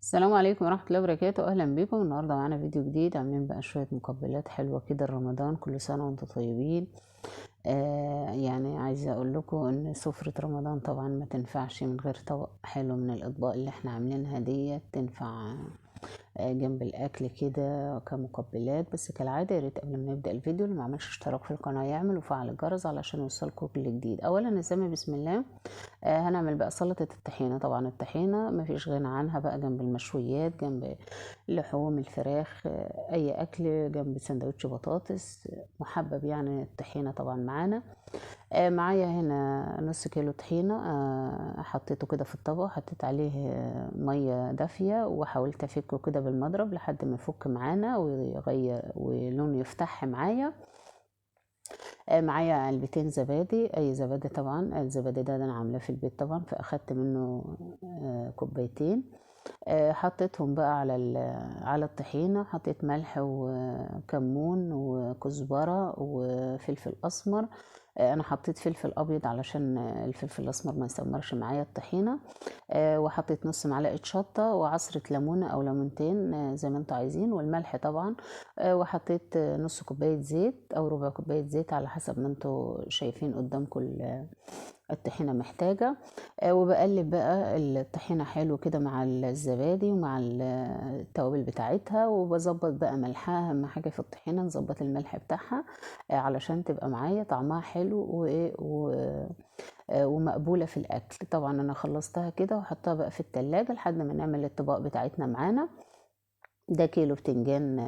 السلام عليكم ورحمة الله وبركاته. أهلا بكم. النهاردة معانا فيديو جديد، عاملين بقى شوية مقبلات حلوة كده لرمضان. كل سنة وانتم طيبين. يعني عايزة أقول لكم إن سفرة رمضان طبعا ما تنفعش من غير طبق حلو من الأطباق اللي احنا عاملينها ديت، تنفع جنب الأكل كده كمقبلات. بس كالعادة يا ريت قبل ما نبدأ الفيديو اللي ما عملش اشتراك في القناة يعمل وفعل الجرس علشان يوصلكم كل جديد. أولا نسمي بسم الله. هنعمل بقى سلطة الطحينة. طبعا الطحينة مفيش غنى عنها بقى، جنب المشويات، جنب اللحوم، الفراخ، أي أكل، جنب سندوتش بطاطس، محبب يعني الطحينة طبعا معانا. معايا هنا نص كيلو طحينة، حطيته كده في الطبق، حطيت عليه مية دافية وحاولت أفكه كده بالمضرب لحد ما يفك معانا ويغير ولونه يفتح معايا. معايا علبتين زبادي، اي زبادي طبعا، الزبادي ده انا عاملاه في البيت طبعا، فاخدت منه كوبايتين. حطيتهم بقى على الطحينه، حطيت ملح وكمون وكزبره وفلفل اسمر. انا حطيت فلفل ابيض علشان الفلفل الاسمر ما يسمرش معايا الطحينه. وحطيت نص معلقه شطه وعصره ليمونه او ليمونتين، زي ما انتوا عايزين، والملح طبعا. وحطيت نص كوباية زيت او ربع كوباية زيت على حسب ما انتوا شايفين قدامكم الطحينه محتاجه. وبقلب بقى الطحينه حلو كده مع الزبادي ومع التوابل بتاعتها، وبظبط بقى ملحها. اهم حاجة في الطحينه نظبط الملح بتاعها، علشان تبقى معايا طعمها حلو ومقبوله في الاكل. طبعا انا خلصتها كده وحطها بقى في التلاجة لحد ما نعمل الطباق بتاعتنا معانا. ده كيلو بتنجان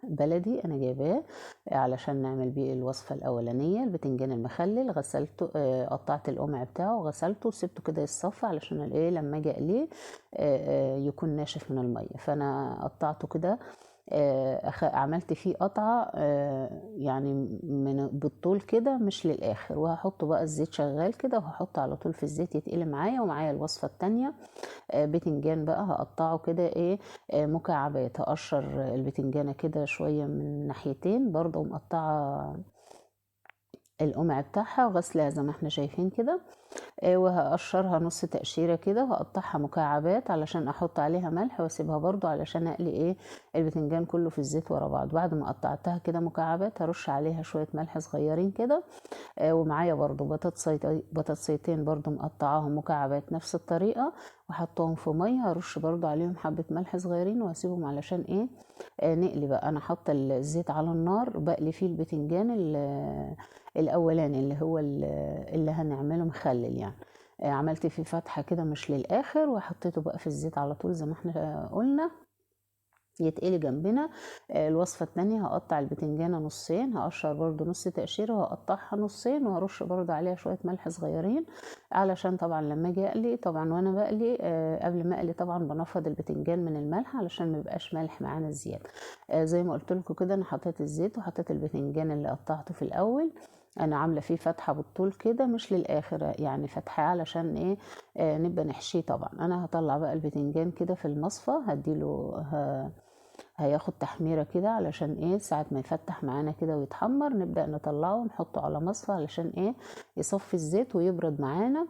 بلدي انا جايباه علشان نعمل بيه الوصفة الاولانية، البتنجان المخلل. غسلته، قطعت القمع بتاعه وغسلته وسبته كده يتصفى علشان لما اجي اقلية، يكون ناشف من المية. فانا قطعته كده، عملت فيه قطعه، يعني من بالطول كده مش للاخر، وهحطه بقى الزيت شغال كده وهحطه على طول في الزيت يتقلي معايا. ومعايا الوصفة التانية، بتنجان بقى هقطعه كده مكعبات. هقشر البتنجانه كده شوية من ناحيتين برضو، مقطعه القمع بتاعها وغسلها زي ما احنا شايفين كده، وهقشرها نص تقشيره كده وهقطعها مكعبات علشان احط عليها ملح واسيبها برضو علشان اقلي البتنجان كله في الزيت ورا بعض. بعد ما قطعتها كده مكعبات هرش عليها شوية ملح صغيرين كده، ومعايا برضو بطاطسيتين برضو مقطعاهم مكعبات نفس الطريقة وحطهم في مية، هرش برضو عليهم حبه ملح صغيرين واسيبهم علشان نقلي بقى. انا حاطه الزيت على النار بقلي فيه البتنجان الاولاني اللي هو اللي هنعمله مخلل يعني. عملت فيه فتحه كده مش للاخر وحطيته بقى في الزيت على طول زي ما احنا قلنا يتقلي جنبنا. الوصفة التانية هقطع البتنجانة نصين، هقشر برضو نص تقشيرة وهقطعها نصين وهرش برضو عليها شوية ملح صغيرين علشان طبعا لما اجي اقلي، طبعا وانا بقلي، قبل ما اقلي طبعا بنفض البتنجان من الملح علشان ما يبقاش مالح معانا زيادة. زي ما قلت لكم كده انا حطيت الزيت وحطيت البتنجان اللي قطعته في الاول، انا عامله فيه فتحه بالطول كده مش للاخر يعني، فتحه علشان نبقى نحشيه. طبعا انا هطلع بقى البتنجان كده في المصفى، هديله هياخد تحميره كده علشان ساعة ما يفتح معانا كده ويتحمر نبدا نطلعه ونحطه على مصفى علشان يصفي الزيت ويبرد معانا.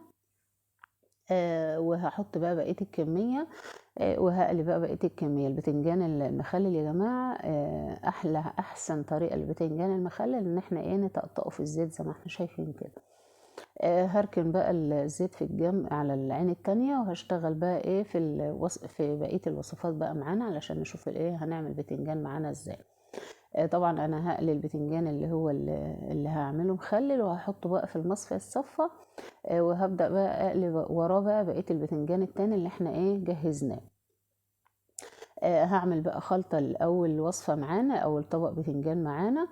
وهحط بقى بقية الكمية، وهقلي بقى بقية الكمية. البتنجان المخلل يا جماعة، احسن طريقه للبتنجان المخلل ان احنا نطقطقه في الزيت زي ما احنا شايفين كده. هركن بقى الزيت في الجنب على العين التانية، وهشتغل بقى في بقية الوصفات بقى معانا علشان نشوف هنعمل بتنجان معانا ازاي. طبعا انا هقلي البتنجان اللي هو اللي هعمله مخلل وهحطه بقى في المصفى الصفة، وهبدأ بقى اقلي وراه بقى بقية البتنجان التاني اللي احنا جهزناه. هعمل بقى خلطة الأول وصفة معانا، أول طبق بتنجان معانا.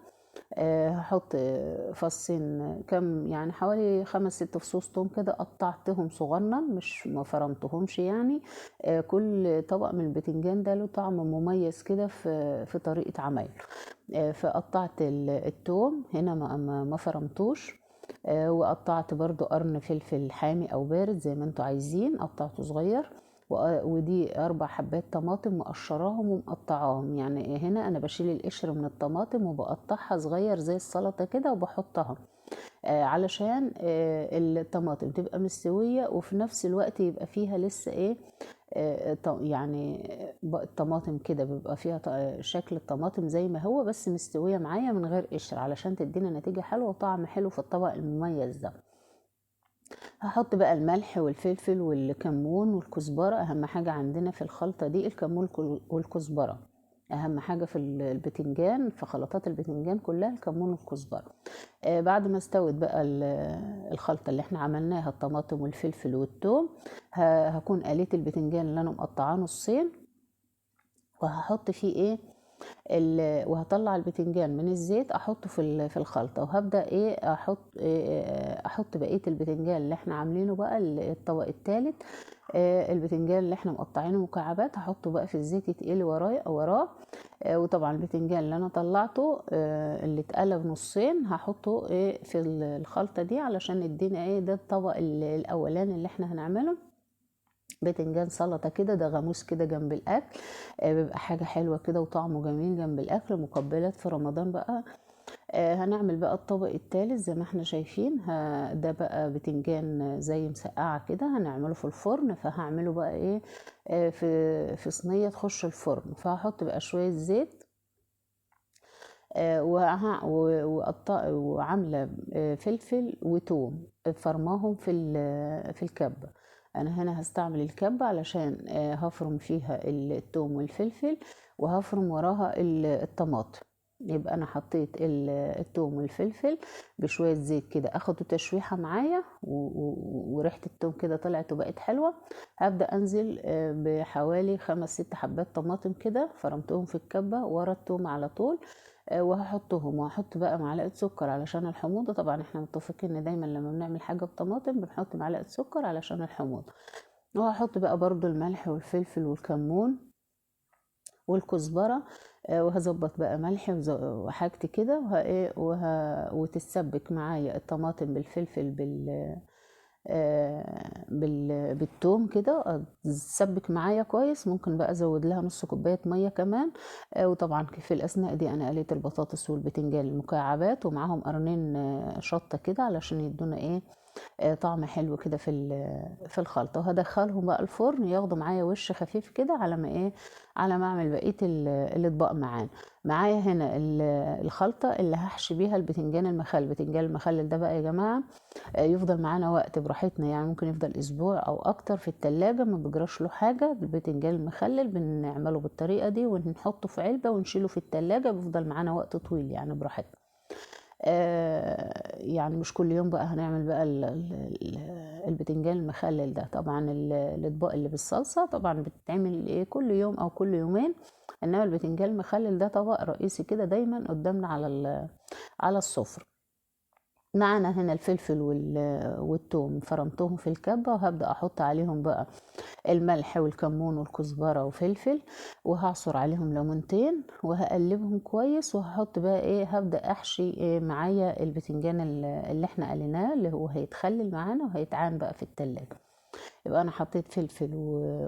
هحط فصين كم يعني حوالي 5-6 فصوص توم كده، قطعتهم صغنن مش ما فرمتهمش يعني. كل طبق من البتنجان ده له طعم مميز كده في طريقة عمايله. فقطعت التوم هنا ما فرمتوش، وقطعت برضو قرن فلفل حامي او بارد زي ما انتوا عايزين، قطعته صغير. ودي 4 حبات طماطم مقشراهم ومقطعاهم، يعني هنا انا بشيل القشر من الطماطم وبقطعها صغير زي السلطة كده وبحطها، علشان الطماطم تبقى مستوية وفي نفس الوقت يبقى فيها لسه يعني الطماطم كده بيبقى فيها شكل الطماطم زي ما هو، بس مستوية معايا من غير قشر، علشان تدينا نتيجة حلوة وطعم حلو في الطبق المميز ده. هحط بقى الملح والفلفل والكمون والكزبرة، اهم حاجة عندنا في الخلطة دي الكمون والكزبرة، اهم حاجة في البتنجان، في خلطات البتنجان كلها الكمون والكزبرة. بعد ما استوت بقى الخلطة اللي احنا عملناها الطماطم والفلفل والثوم، هكون قليت البتنجان اللي انا مقطعاه نصين، وهحط فيه ايه وهطلع البتنجان من الزيت احطه في الخلطة، وهبدا ايه احط إيه احط بقية البتنجان اللي احنا عاملينه بقى الطبق الثالث، البتنجان اللي احنا مقطعينه مكعبات هحطه بقى في الزيت يتقلي وراه. وطبعا البتنجان اللي انا طلعته، اللي اتقلب نصين هحطه ايه في الخلطة دي علشان يدينا ايه ده الطبق الاولاني اللي احنا هنعمله، بتنجان سلطة كده، ده غاموس كده جنب الاكل، بيبقى حاجة حلوة كده وطعمه جميل جنب الاكل، مقبلات في رمضان بقى. هنعمل بقى الطبق الثالث زي ما احنا شايفين، ده بقى بتنجان زي مسقعه كده هنعمله في الفرن، فهعمله بقى ايه، في صينية تخش الفرن، فهحط بقى شوية زيت، وعامله فلفل وتوم فرماهم في الكبه. انا هنا هستعمل الكبه علشان هفرم فيها التوم والفلفل، وهفرم وراها الطماطم. يبقى انا حطيت التوم والفلفل بشوية زيت كده، اخدوا تشويحه معايا وريحه التوم كده طلعت وبقت حلوة. هبدا انزل بحوالي 5-6 حبات طماطم كده فرمتهم في الكبه ورا التوم على طول، وهحطهم، وهحط بقى معلقه سكر علشان الحموضة. طبعا احنا متفقين ان دايما لما بنعمل حاجة بطماطم بنحط معلقه سكر علشان الحموضة. وهحط بقى برضو الملح والفلفل والكمون والكزبره، وهظبط بقى ملحي وحاجتي كده، وتتسبك معايا الطماطم بالفلفل بالثوم كده، تسبك معايا كويس. ممكن بقى ازود لها نص كوباية مية كمان. وطبعا في الاثناء دي انا قليت البطاطس والبتنجان المكعبات، ومعاهم قرنين شطه كده علشان يدونا ايه، طعم حلو كده في الخلطة. وهدخلهم بقى الفرن ياخدوا معايا وش خفيف كده على ما ايه، على ما اعمل بقية الاطباق معانا. معايا هنا الخلطة اللي هحشي بيها البتنجان المخلل. البتنجان المخلل ده بقى يا جماعة، يفضل معانا وقت براحتنا، يعني ممكن يفضل اسبوع او اكتر في التلاجة ما بيجراش له حاجة. البتنجان المخلل بنعمله بالطريقة دي ونحطه في علبة ونشيله في التلاجة، بيفضل معانا وقت طويل يعني براحتنا. يعني مش كل يوم بقى هنعمل بقى البتنجان المخلل ده. طبعا الاطباق اللي بالصلصه طبعا بتتعمل ايه كل يوم او كل يومين، انما البتنجان المخلل ده طبق رئيسي كده دايما قدامنا على السفرة. معانا هنا الفلفل والثوم فرمتهم في الكبه، وهبدا احط عليهم بقى الملح والكمون والكزبره وفلفل، وهعصر عليهم ليمونتين وهقلبهم كويس. وهحط بقى ايه، هبدا احشي إيه معايا البتنجان اللي احنا قليناه اللي هو هيتخلل معانا وهيتعان بقى في التلاجة. يبقى انا حطيت فلفل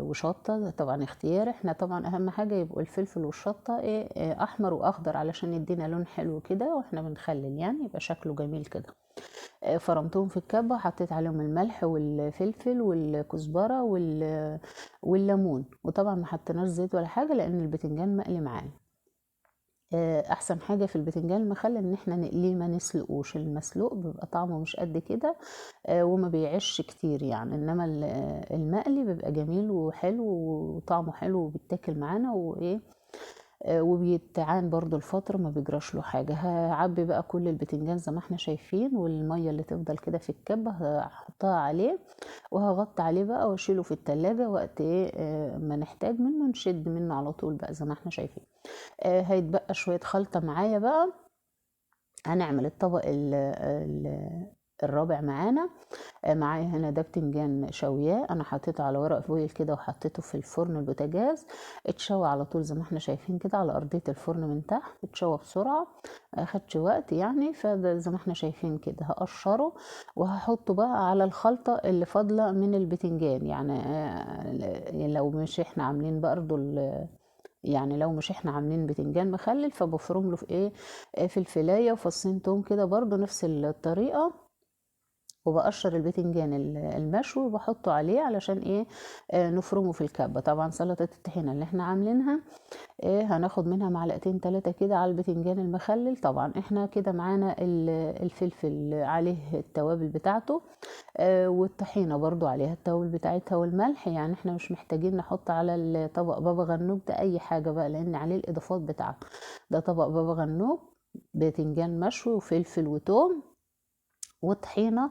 وشطه، طبعا اختيار، احنا طبعا اهم حاجة يبقوا الفلفل والشطه ايه احمر واخضر علشان يدينا لون حلو كده واحنا بنخلل، يعني يبقى شكله جميل كده. فرمتهم في الكبه، حطيت عليهم الملح والفلفل والكزبره والليمون، وطبعا ما حطيناش زيت ولا حاجة لان البتنجان مقلي معانا. احسن حاجة في البتنجان المخلل ان احنا نقليه ما نسلقوش، المسلوق بيبقى طعمه مش قد كده، وما بيعيش كتير يعني، انما المقلي بيبقى جميل وحلو وطعمه حلو وبيتاكل معانا وايه، وبيتعان برضو الفترة ما بيجراش له حاجة. هعبي بقى كل البتنجان زي ما احنا شايفين، والمية اللي تفضل كده في الكبة هحطها عليه وهغطي عليه بقى واشيله في التلاجة وقت ايه، ما نحتاج منه نشد منه على طول بقى زي ما احنا شايفين. هيتبقى شوية خلطة معايا بقى، هنعمل الطبق الرابع معانا. معايا هنا ده بتنجان شوياه، انا حطيته على ورق فويل كده وحطيته في الفرن البوتاجاز، اتشوى على طول زي ما احنا شايفين كده على ارضية الفرن من تحت، اتشوى بسرعة ما اخدش وقت يعني. فده زي ما احنا شايفين كده هقشره وهحطه بقى على الخلطة اللي فاضلة من البتنجان، يعني لو مش احنا عاملين برضو يعني لو مش احنا عاملين بتنجان مخلل فبفرم له في ايه، فلفلايه وفصين توم كده برضو نفس الطريقة، وبقشر البتنجان المشوي وبحطه عليه علشان ايه نفرمه في الكبه. طبعا سلطة الطحينه اللي احنا عاملينها هناخد منها معلقتين 3 كده على البتنجان المخلل. طبعا احنا كده معانا الفلفل عليه التوابل بتاعته، والطحينه برضو عليها التوابل بتاعتها والملح، يعني احنا مش محتاجين نحط على الطبق بابا غنوج ده اي حاجة بقى لان عليه الاضافات بتاعته. ده طبق بابا غنوج بتنجان مشوي وفلفل وتوم وطحينه،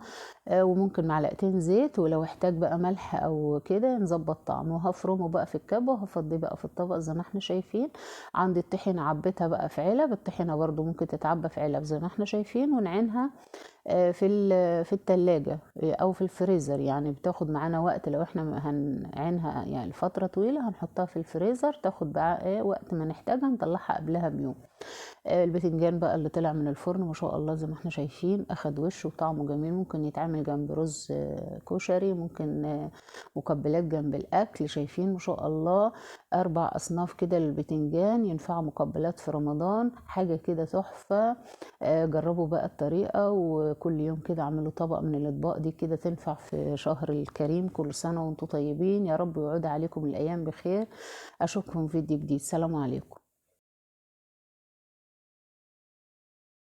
وممكن معلقتين زيت، ولو احتاج بقى ملح او كده نظبط طعمه. وهفرمه بقى في الكبه وهفضيه بقى في الطبق زي ما احنا شايفين. عندي الطحينه عبيتها بقى في علب، الطحينه برضو ممكن تتعبى في علب زي ما احنا شايفين، ونعينها في التلاجة او في الفريزر، يعني بتاخد معانا وقت. لو احنا هنعينها يعني لفترة طويلة هنحطها في الفريزر، تاخد بقى وقت ما نحتاجها نطلعها قبلها بيوم. البتنجان بقى اللي طلع من الفرن ما شاء الله زي ما احنا شايفين اخد وش وطعمه جميل، ممكن يتعمل جنب رز كشري، ممكن مقبلات جنب الاكل. شايفين ما شاء الله 4 اصناف كده للبتنجان، ينفعوا مقبلات في رمضان، حاجة كده تحفة. جربوا بقى الطريقة، وكل يوم كده اعملوا طبق من الاطباق دي كده، تنفع في شهر الكريم. كل سنة وانتم طيبين يا رب، ويعود عليكم الايام بخير. اشوفكم في فيديو جديد. سلام عليكم.